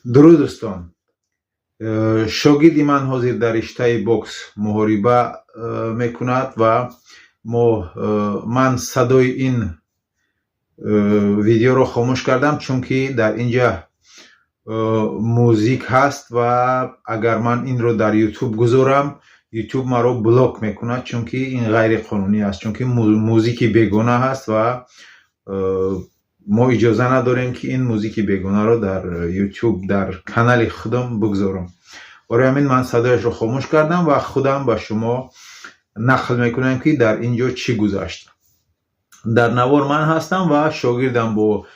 Дуруд, дӯстон. Шогирди ман ҳозир дар риштаи бокс муҳориба мекунад ва мо ман садои ин видеоро хомӯш кардам, чунки дар инҷа музик ҳаст ва агар ман инро дар Ютуб гузорам, Ютуб маро блок мекунад, чунки ин ғайриқонунӣ аст, чунки музики бегона ҳаст ва мо иҷоза надорем, ки ин музики бегонаро дар Ютуб, дар канали худам бигзорам. Барои ҳамин ман садояшро хомӯш кардам ва худам ба шумо нақл мекунам, ки дар ин ҷо чӣ гузашт. Дар навор ман ҳастам ва шогирдам бо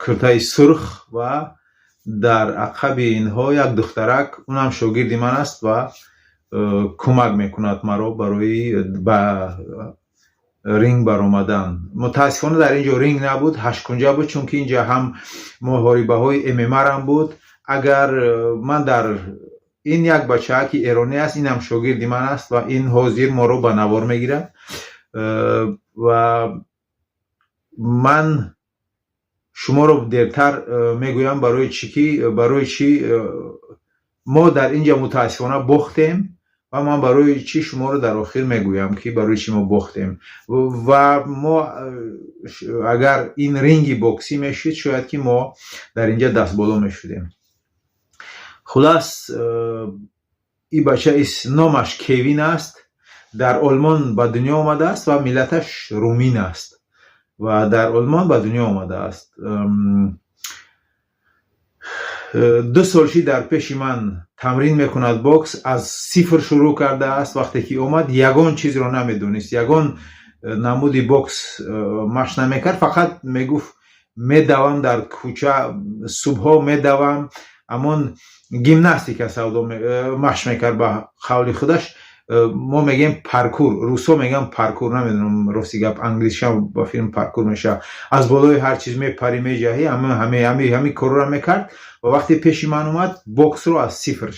куртаи сурх ва дар ақаби инҳо як духтарак, унам шогирди ман аст ва кӯмак мекунад маро барои ба ринг баромадан. Мутаассифона, дар ин ҷо ринг набуд, ҳашткунҷа буд, чунки ин ҷа ҳам муҳорибаҳои ММА-рам буд. Агар ман дар ин як бачааки эронӣ аст, инам шогирди ман аст ва ин ҳозир моро ба навор мегирад. Ва ман шуморо дертар мегӯям, барои чӣ ки барои чӣ мо дар ин ҷа мутаассифона бохтем ва ман барои чӣ шуморо дар охир мегӯям, ки барои чӣ мо бохтем. Ва мо агар ин ринги боксӣ мешуд, шояд ки мо дар ин ҷа дастболо мешудем. Хулас, ин бача номаш Кевин аст, дар Олмон ба дунё омадааст ва миллаташ румин аст ва дар Олмон ба дунё омадааст. 2 сол ши дар пеши ман тамрин мекунад бокс, аз сифр шурӯъ кардааст. Вақте ки омад, ягон чизро намедонист, ягон намуди бокс машқ намекард, фақат мегуфт: «Медавам дар кӯча, субҳҳо медавам». Ҳамон гимнастика савдо машқ мекард. Ба қавли худаш, мо мегӯем паркур, русҳо мегӯянд паркур, намедонам, рости гап, англисиам ба филм паркур мешавад, аз болои ҳар чиз мепарӣ, меҷаҳӣ, ҳамин корро мекард. Ва вақте пеши ман омад, боксро аз сифр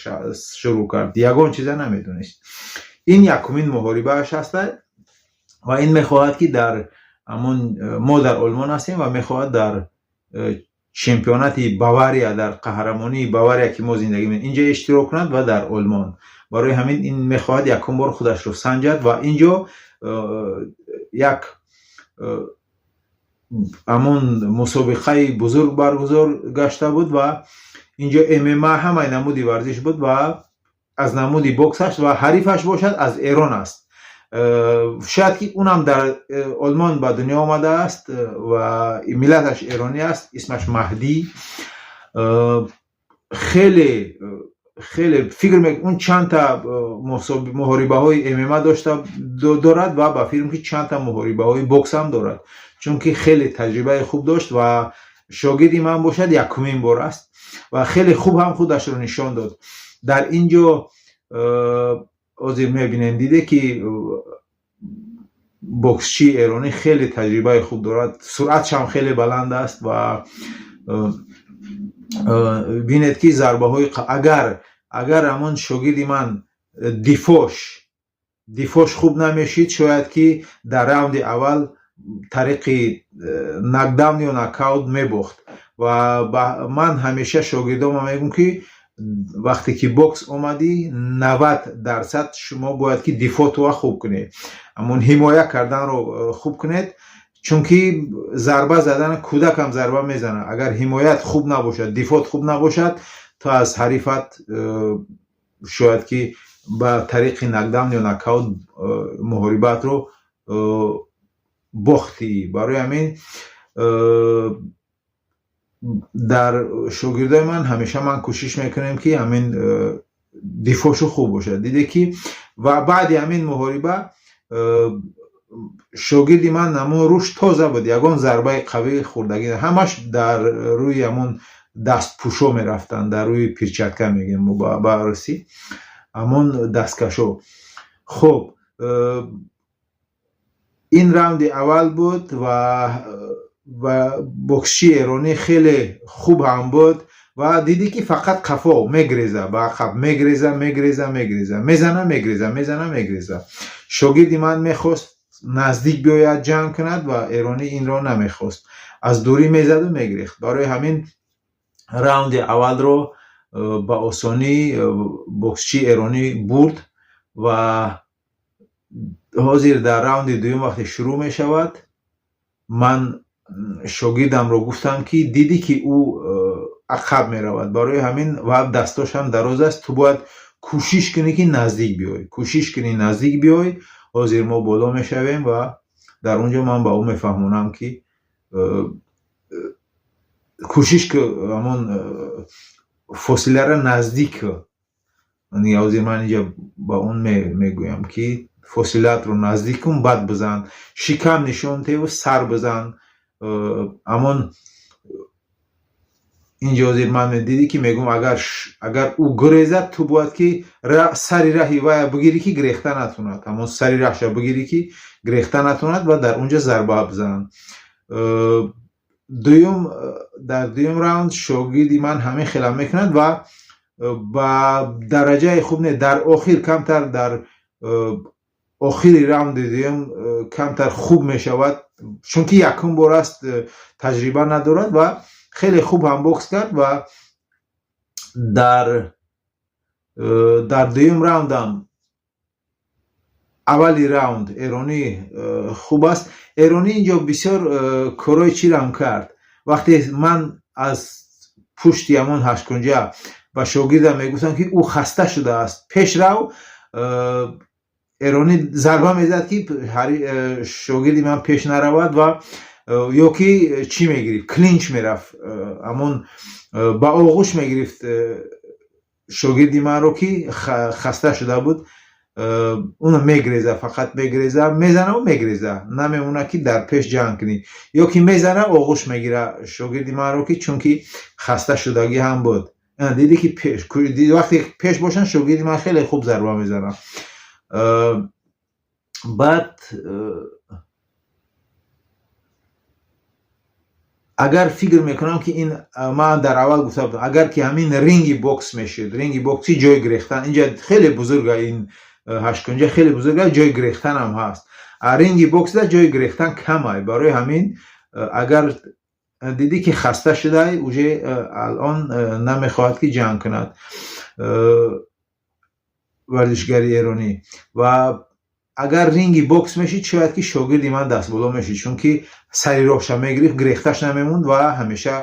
шурӯъ кард, ягон чиза намедонист. Ин якумин муҳорибааш аста ва ин мехоҳад, ки дар ҳамон, мо дар Олмон ҳастем, ва мехоҳад дар чемпионати Бавария, дар қаҳрамонии Бавария, ки мо зиндагӣ мекунем, инҷа иштирок кунад ва дар Олмон. Барои ҳамин ин мехоҳад якум бор худашро санҷад. Ва инҷо як ҳамон мусобиқаи бузург баргузор гашта буд ва инҷо ММА, ҳамаи намуди варзиш буд ва аз намуди боксаш ва ҳарифаш бошад аз Эрон аст. Шояд ки унам дар Олмон ба дунё омадааст ва миллаташ эронӣ аст, исмаш Маҳдӣ. Хеле хеле фикр, он чандта муҳорибаҳои ММА дошта дорад ва ба фикрам, ки чандта муҳорибаҳои бокс ҳам дорад, чунки хеле таҷрибаи хуб дошт. Ва шогирди ман бошад, якумин бор аст ва хеле хуб ҳам худашро нишон дод дар ин ҷо. Ҳозир мебинем, диде, ки боксчии эронӣ хеле таҷрибаи хуб дорад, суръатшам хеле баланд аст. Ва бинед, ки зарбаҳои агар ҳамон шогирди ман дифоъш хуб намешид, шояд ки дар раунди аввал тариқи нокдаун ё нокаут мебохт. Ва ман ҳамеша шогирдома мегӯм, ки вақте ки бокс омадӣ, 90% шумо бояд ки дифоътуа хуб кунед, ҳамон ҳимоя карданро хуб кунед, чунки зарба задан, кӯдакам зарба мезанад. Агар ҳимоят хуб набошад, дифоът хуб набошад, то аз ҳарифат шояд ки ба тариқи нокдаун ё нокаут муҳорибаатро бохтӣ. Барои ҳамин дар шогирдои ман ҳамеша ман кӯшиш мекунем, ки ҳамин дифоъшу хуб бошад. Диде, ки ва баъди ҳамин муҳориба шогирди ман ҳамон рӯш тоза буд, ягон зарбаи қавӣ хӯрдагӣ, ҳамаш дар рӯи ҳамон дастпӯшо мерафтанд, дар рӯи перчатка мегӯем мо ба русӣ, ҳамон дасткашо. Хуб, ин раунди аввал буд ва боксчии эронӣ хеле хуб ҳам буд ва дидӣ, ки фақат қафо мегреза, ба ақаб мегреза, мегреза, мегреза, мезана, мегреза, мезана, мегреза. Шогирди ман мехост наздик биёяд, ҷанг кунад ва эронӣ инро намехост, аз дурӣ мезаду мегирехт. Барои ҳамин Раунди аввалро ба осонӣ боксчии эронӣ бурд ва ҳозир дар раунди дуюм вақте шурӯъ мешавад, ман шогирдамро гуфтам, ки дидӣ, ки ӯ ақаб меравад, барои ҳамин ва дастошам дароз аст, ту бояд кӯшиш кунӣ, ки наздик биёй, кӯшиш кунӣ, наздик биёй. Ҳозир мо боло мешавем ва дар он ҷо ман ба ӯ мефаҳмонам, ки кӯшиш ку, ҳамон фосиларо наздик ку. Ҳозир ман инҷа ба он мегӯям, ки фосилаатро наздик кун, баъд бизан, шикам нишон теву сар бизан. Ҳамон инҷо ҳозир ман дидӣ, ки мегӯм, агар ӯ гурезад, ту бояд ки сари раҳи вая бигирӣ, ки гирехта натонад, ҳамон сари раҳша бигирӣ, ки гирехта натонад, ва дар он ҷо зарба бизан. Дуюм, дар дуюм раунд шогирди ман ҳамин хела мекунад ва ба дараҷаи хуб не, дар охир камтар, дар охири раунди дуюм камтар хуб мешавад, чунки якум бор аст, таҷриба надорад ва хеле хуб ҳам бокс кард. Ва дар дуюм раундам, аввали раунд эронӣ хуб аст. Эронӣ инҷо бисёр корҳои чирам кард. Вақте ман аз пушти ҳамон ҳашткунҷа ба шогирдам мегуфтам, ки ӯ хаста шудааст, пеш рав, эронӣ зарба мезад, ки шогирди ман пеш наравад ва ё ки чӣ мегирифт, клинч мерафт, ҳамон ба оғӯш мегирифт шогирди манро, ки хаста шуда буд. Уно мегреза, фақат мегреза, мезанаву мегреза, намемонад, ки дар пеш ҷанг кунӣ, ё ки мезана, оғӯш мегира шогирди манро, ки чунки хаста шудагӣ ҳам буд. Дидӣ, ки вақте пеш бошанд, шогирди ман хеле хуб зарба мезанад. Баъд агар фикр мекунам, ки ин ман дар аввал гуфта будам, агар ки ҳамин ринги бокс мешуд, ринги бокси, ҷои гирехтан инҷа хеле бузурга, ин ҳашткунҷа хеле бузурга, ҷои гирехтанам ҳаст. Ринги боксда ҷои гирехтан камай. Барои ҳамин агар дидӣ, ки хаста шудай, уже алон намехоҳад, ки ҷанг кунад варзишгари эронӣ. Ва агар ринги бокс мешид, шояд ки шогирди ман дастболо мешид, чунки сари роҳша мегирифт, гирехташ намемонд ва ҳамеша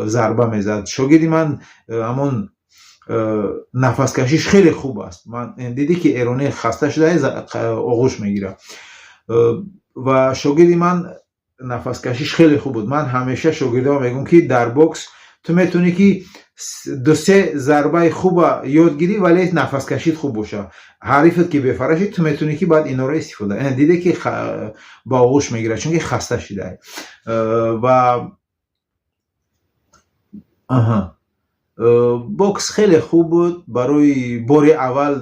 зарба мезад. Шогирди ман ҳамон нафаскашиш хеле хуб аст. Дидӣ, ки эронӣ хаста шуда, оғӯш мегирад ва шогирди ман нафаскашиш хеле хуб буд. Ман ҳамеша шогирдҳо мегӯм, ки дар бокс ту метавонӣ, ки ду-се зарбаи хуба ёд гирӣ, вале нафаскашит хуб боша. Ҳарифат ки бефара шид, ту метавонӣ, ки баъд инора истифода. Диде, ки ба оғӯш мегирад, чунки хаста шида. Ва аҳа, бокс хеле хуб буд. Барои бори аввал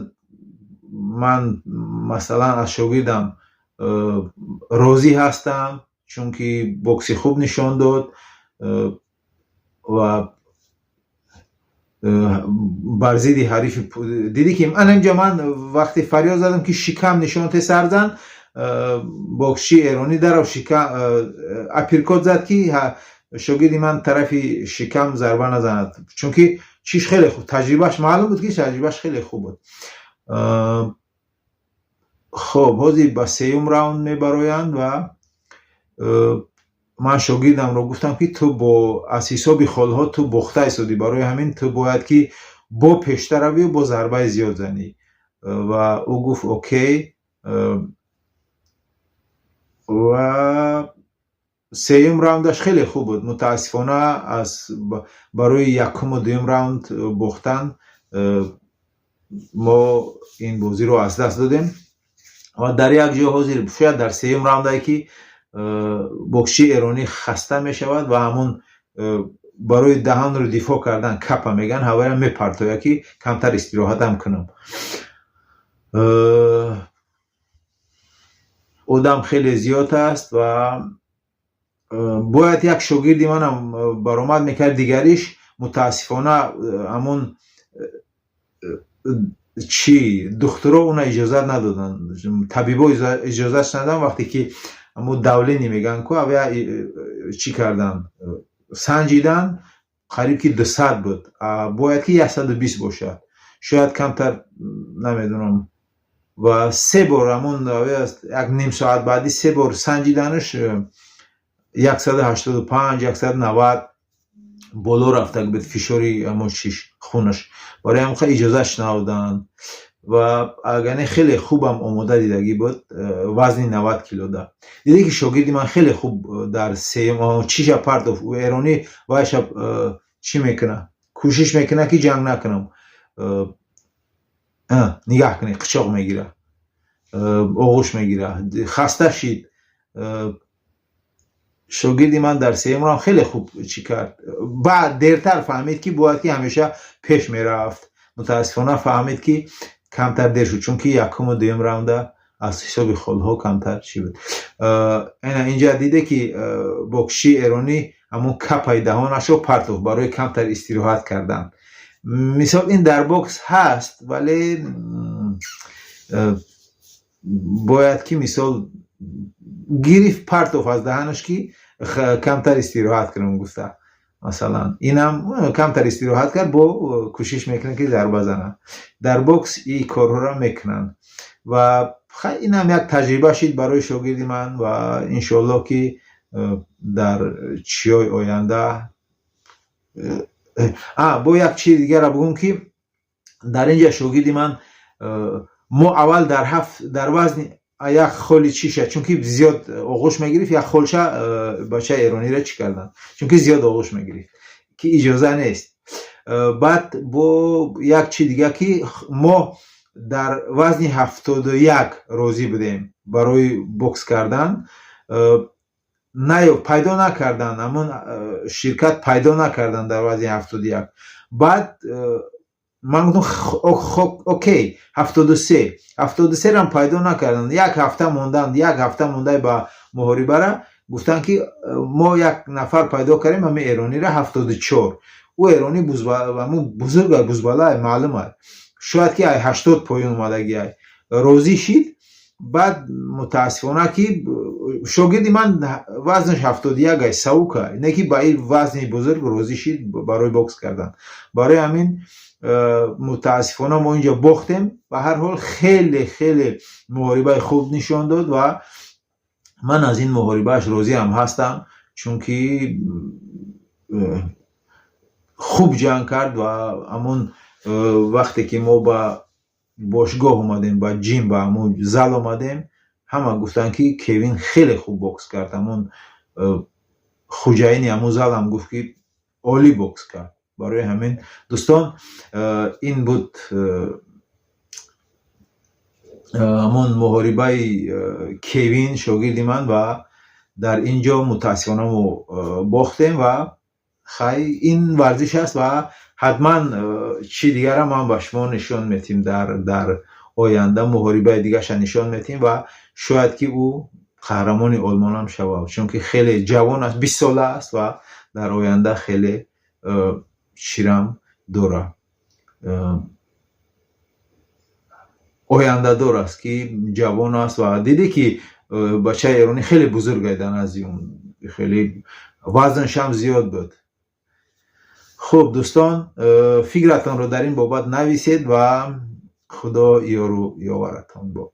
ман, масалан, аз шогирдам розӣ ҳастам, чунки бокси хуб нишон дод ва бар зидди ҳарифи. Дидӣ, ки ана инҷа ман вақте фарёд задам, ки шикам нишон те, сарзан, боксчии эронӣ дарав шикам апперкот зад, ки шогирди ман тарафи шикам зарба назанад, чунки чиш хеле хуб, таҷрибааш маълум буд, ки таҷрибааш хеле хуб буд. Хоб, ҳозир ба сеюм раунд мебароянд ва ман шогирдамро гуфтам, ки ту бо аз ҳисоби холҳо ту бохта истодӣ, барои ҳамин ту бояд, ки бо пештар равию бо зарбаи зиёд занӣ. Ва ӯ гуфт: «Окей». Ва сеюм раундаш хеле хуб буд. Мутаассифона, аз барои якуму дуюм раунд бохтан мо ин бозиро аз даст додем. Ва дар як ҷо ҳозир, шояд дар сеюм раундае, ки боксчии эронӣ хаста мешавад ва ҳамон барои даҳанро дифоъ кардан капа мегӯянд, ҳавоям мепартояд, ки камтар истироҳатам кунам. Одам хеле зиёд аст ва бояд як шогирди манам баромад мекард, дигариш. Мутаассифона, ҳамон чӣ, духтуро уна иҷозат надоданд, табибо иҷозатш надоданд. Вақте ки ҳамун давление мегӯянд ку, авя чӣ карданд, санҷиданд. Қариб ки 200 буд, бояд ки 120 бошад, шояд камтар, намедонам. Ва се бор ҳамон як ним соат баъдӣ се бор санҷиданаш, 185, 190 боло рафта буд фишори ҳамон чиш хунаш. Барои ҳамин иҷозаш надоданд. Ва агане хеле хубам омода дидагӣ буд, вазни 90 килода. Диде ки шогирди ман хеле хуб дар сеюм чиша партоф. Эронӣ вайша чӣ мекунад? Кӯшиш мекунад, ки ҷанг накунам. Нигаҳ кунед, қичоқ мегира, оғӯш мегира, хаста шид. Шогирди ман дар сеюмро хеле хуб чӣ кард. Баъд дертар фаҳмид, ки бояд ки ҳамеша пеш мерафт. Мутаассифона, фаҳмид, ки камтар дер шуд, чунки якуму дуюм раунда аз ҳисоби холҳо камтар чӣ буд. Ина инҷа диде, ки боксчии эронӣ ҳамон капаи даҳонашро партофт барои камтар истироҳат кардан. Мисол, ин дар бокс ҳаст, вале бояд ки, мисол, гирифт, партоф аз даҳанаш, ки камтар истироҳат кунам гуфта. Масалан, инам камтар истироҳат кард, бо кӯшиш мекунад, ки зарба занад. Дар бокс ин корҳоро мекунанд. Ва инам як таҷриба шид барои шогирди ман. Ва иншоаллоҳ, ки дар чиҳои оянда. Бо як чизи дигарро бигӯм, ки дар ин ҷа шогирди ман мо аввал дар ҳафт дар вазни як холи чиша, чунки зиёд оғӯш мегирифт, як холша бачаи эрониро чӣ карданд, чунки зиёд оғӯш мегирифт, ки иҷоза нест. Баъд бо як чи дига, ки мо дар вазни 71 розӣ будем барои бокс кардан, наё пайдо накарданд, ҳамон ширкат пайдо накарданд дар вазни 71. Баъд ман гуфтам: «Окей, 73». 73-рам пайдо накарданд. Як ҳафта монданд, як ҳафта мондай ба муҳорибара гуфтанд, ки мо як нафар пайдо кардем, ҳамин эрониро, 74. Ӯ эронӣ ҳамун бузург, бузбалай, маълум аст, шояд ки ай 80 поён омадагиай. Розӣ шид. Баъд, мутаассифона, ки шогирди ман вазнаш 71 ай, савука, не ки ба ин вазни бузург розӣ шид барои бокс кардан. Барои ҳамин, мутаассифона, мо инҷо бохтем. Ба ҳар ҳол, хеле хеле муҳорибаи хуб нишон дод ва ман аз ин муҳорибааш розиам ҳастам, чунки хуб ҷанг кард. Ва ҳамон вақте ки мо ба бошгоҳ омадем, ба gym, ба ҳамон зал омадем, ҳама гуфтанд, ки Кевин хеле хуб бокс кард. Ҳамон хуҷаини ҳамон залам гуфт, ки олӣ бокс кард. Барои ҳамин, дӯстон, ин буд ҳамон муҳорибаи Кевин, шогирди ман. Ва дар ин ҷо, мутаассифона, мо бохтем. Ва хай, ин варзиш аст ва ҳатман чи дигарам ман ба шумо нишон метиҳем, дар оянда муҳорибаи дигарша нишон метиҳем. Ва шояд ки ӯ қаҳрамони Олмонам шавад, чунки хеле ҷавон аст, 20-сола аст ва дар оянда хеле чирам дорад, ояндадор аст, ки ҷавон аст. Ва дидӣ, ки бачаи эронӣ хеле бузург дар назди он, хеле вазншам зиёд буд. Хуб, дӯстон, фикратонро дар ин бобат нависед ва Худо ёру ёваратон бод.